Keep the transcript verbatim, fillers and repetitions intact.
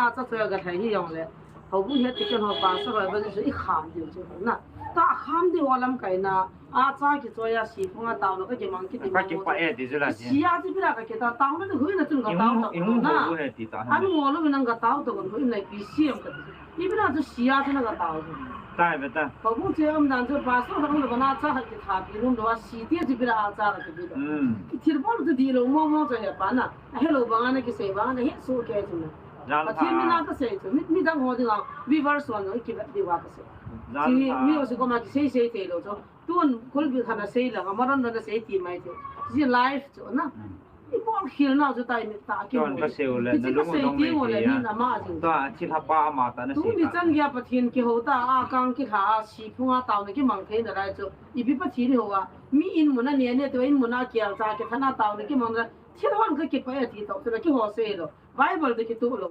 Acha choi a gathei hi jongle, houbung het ti ken ho pastor ho ba chu i kham diu chu na. Ta kham diu a lamkai na, acha kichoi a siphung a taona kakimang kiti. Kakipah e ti chu la. Sia chu ipi la kakitao, taona ni huina chun katao ta na. An ngol lo nang katao ta kon huina pi siam kati. Ipi la chu sia chu na katao. Tai beta. Houbung che um dan chu pastor ho lo na cha ha kitha pi lum lo a si ti chu ipi la acha la kiti. Thil bol chu di lo mo mo chu he pa na. Hello banga na kisei banga na he su ke chu na. Pathen mina kasei chu, mi, midang ho dinga, viewers ho dinga, kivet diu a kasei. Chi mi ho si koma kisei sei thei lo chu. Tun kulbi khana sei langa, maran na sei ti mai chu. Chi live chu na. I bol khel nau chu tai mi ta ki. Tun kasei u le, na lung kasei ti u le, ni na ma jing. Ta, chi ha pa ma ta na sei. Tuni chan gei a Pathen kihou ta, a kang kilha a, siphung a taona kimang thei nalai chu. Ipi Pathen i hou a, mi in mun a ne ne tu in mun a kial cha kithana taona kimang na. Thil hon kakipah e ti toh, chu na kiho sei lo. Bible te kituh lo.